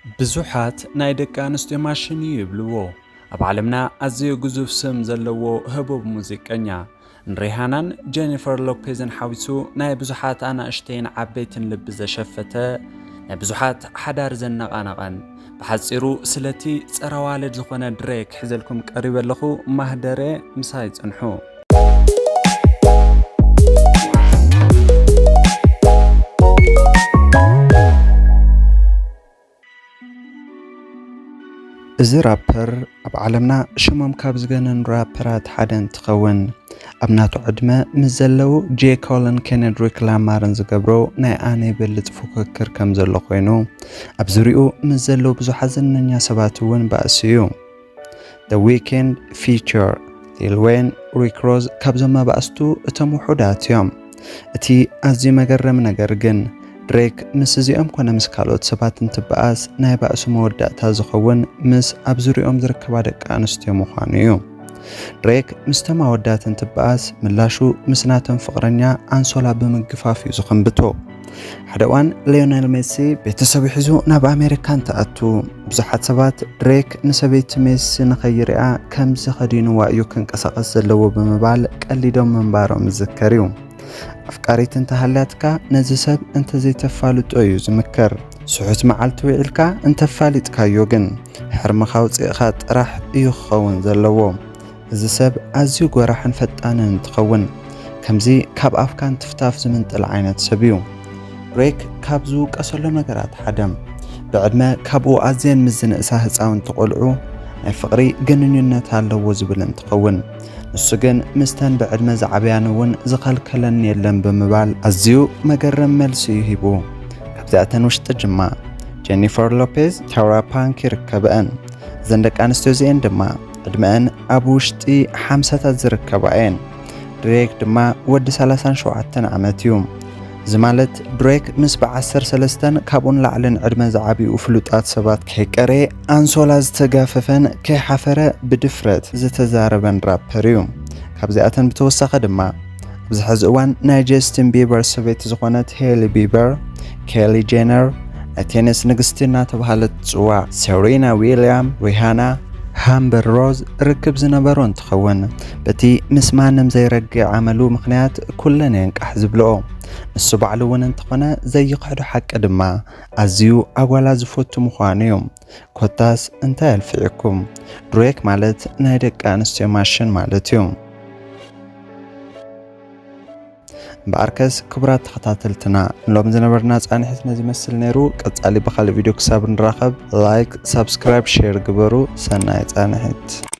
ብዙሓት ናይ ደቂ ኣንስትዮ ማሽን እዩ ይብልዎ። ኣብ ዓለምና ኣዝዩ ግዙፍ ስም ዘለዎ ህቡብ ሙዚቀኛ፣ ንሪሃናን ጀኒፈር ሎፔዝን ሓዊሱ ናይ ብዙሓት ኣናእሽተይን ዓበይትን ልቢ ዘሸፈተ፣ ናይ ብዙሓት ሓዳር ዘነቓነቐን፣ ብሓጺሩ ስለቲ ጸረ ዋልድ ዝኾነ ድሬክ ሒዘልኩም ቀሪበ ኣለኹ። ማህደረ ምሳይ ጽንሑ። እዚ ራፐር ኣብ ዓለምና ሽሞም ካብ ዝገነኑ ራፐራት ሓደ እንትኸውን፣ ኣብ ናቱ ዕድመ ምስ ዘለዉ ጄ ኮልን ኬንድሪክ ላማርን ዝገብሮ ናይ ኣነ ይበልጽ ፉክክር ከም ዘሎ ኮይኑ፣ ኣብ ዙሪኡ ምስ ዘለዉ ብዙሓት ዝነኛ ሰባት እውን ባእሲ እዩ። The Weeknd፣ Future፣ ሊል ዌን፣ ሪክ ሮዝ ካብዞም መባእስቱ እቶም ውሑዳት እዮም። እቲ ኣዝዩ መገረሚ ነገር ግን ድሬክ ምስ እዚኦም ኮነ ምስ ካልኦት ሰባት እንትበኣስ ናይ ባእሱ መወዳእታ ዝኸውን ምስ ኣብ ዙሪኦም ዝርከባ ደቂ ኣንስትዮ ምዃኑ እዩ። ድሬክ ምስቶም ኣወዳት እንትበኣስ ምላሹ ምስ ናቶም ፍቕረኛ ኣንሶላ ብምግፋፍ እዩ ዝኽንብቶ። ሓደ እዋን ሊዮኔል ሜሲ ቤተሰቡ ሒዙ ናብ ኣሜሪካ እንትኣቱ ብዙሓት ሰባት ድሬክ ንሰበይቲ ሜሲ ንኸይሪኣ ከምዚ ከዲንዋ እዩ ክንቀሳቐስ ዘለዎ ብምባል ቀሊዶም ምንባሮም ዝዝከር እዩ። ኣፍቃሪት እንተሃልያትካ ነዚ ሰብ እንተዘይተፋልጦ እዩ ዝምከር። ስሑት መዓልቲ ውዒልካ እንተፋሊጥካዮ ግን ሕርምኻ ኣውፂእኻ ጥራሕ እዩ ክኸውን ዘለዎ። እዚ ሰብ ኣዝዩ ጎራሕን ፈጣንን እንትኸውን ከምዚ ካብ ኣፍካ እንትፍታፍ ዝምንጥል ዓይነት ሰብ እዩ። ድሬክ ካብ ዝውቀሰሎም ነገራት ሓደ ብዕድመ ካብኡ ኣዝየን ምስ ዝንእሳ ህፃውንቲ ቆልዑ ናይ ፍቕሪ ግንኙነት ኣለዎ ዝብል እንትኸውን ንሱ ግን ምስተን ብዕድመ ዝዓበያን እውን ዝኸልከለኒ የለን ብምባል ኣዝዩ መገረም መልሲ እዩ ሂቡ። ካብዚኣተን ውሽጢ ድማ ጀኒፈር ሎፔዝ፣ ታውራ ፓንክ ይርከበአን። እዘን ደቂ ኣንስትዮ እዚአን ድማ ዕድመአን ኣብ ውሽጢ ሓምሳታት ዝርከባ እየን። ድሬክ ድማ ወዲ ሰላሳን ሸውዓተን ዓመት እዩ። እዚ ማለት ድሬክ ምስ ብዓሰርተ ሰለስተን ካብኡን ላዕልን ዕድመ ዝዓብኡ ፍሉጣት ሰባት ከይቀረየ ኣንሶላ ዝተጋፈፈን ከይሓፈረ ብድፍረት ዝተዛረበን ራፐር እዩ። ካብዚኣተን ብተወሳኺ ድማ ኣብዚ ሕዚ እዋን ናይ ጀስቲን ቢበር ሰበይቲ ዝኾነት ሄሊ ቢበር፣ ኬሊ ጄነር፣ ናይ ቴኒስ ንግስቲ እናተባህለት ትፅዋዕ፣ ሴሪና ዊልያም፣ ሪሃና፣ ሃምበር ሮዝ ርክብ ዝነበሮ እንትኸውን በቲ ምስ ማንም ዘይረግእ ዓመሉ ምኽንያት ኩለን እየን ቃሕ ዝብልኦ። ንሱ ባዕሉ እውን እንተኾነ ዘይኽሕዶ ሓቂ ድማ ኣዝዩ ኣጓላት ዝፈቱ ምዃኑ እዩ። ኮታስ እንታይ ኣልፊዕኩም? ድሬክ ማለት ናይ ደቂ ኣንስትዮ ማሽን ማለት እዩ። እምበኣርከስ ክቡራት ተኸታተልትና ንሎም ዝነበርና ፃንሒት ነዚ መስል ነይሩ። ቀፃሊ ብካልእ ቪድዮ ክሳብ ንራኸብ ላይክ፣ ሳብስክራይብ፣ ሼር ግበሩ። ሰናይ ፃንሒት።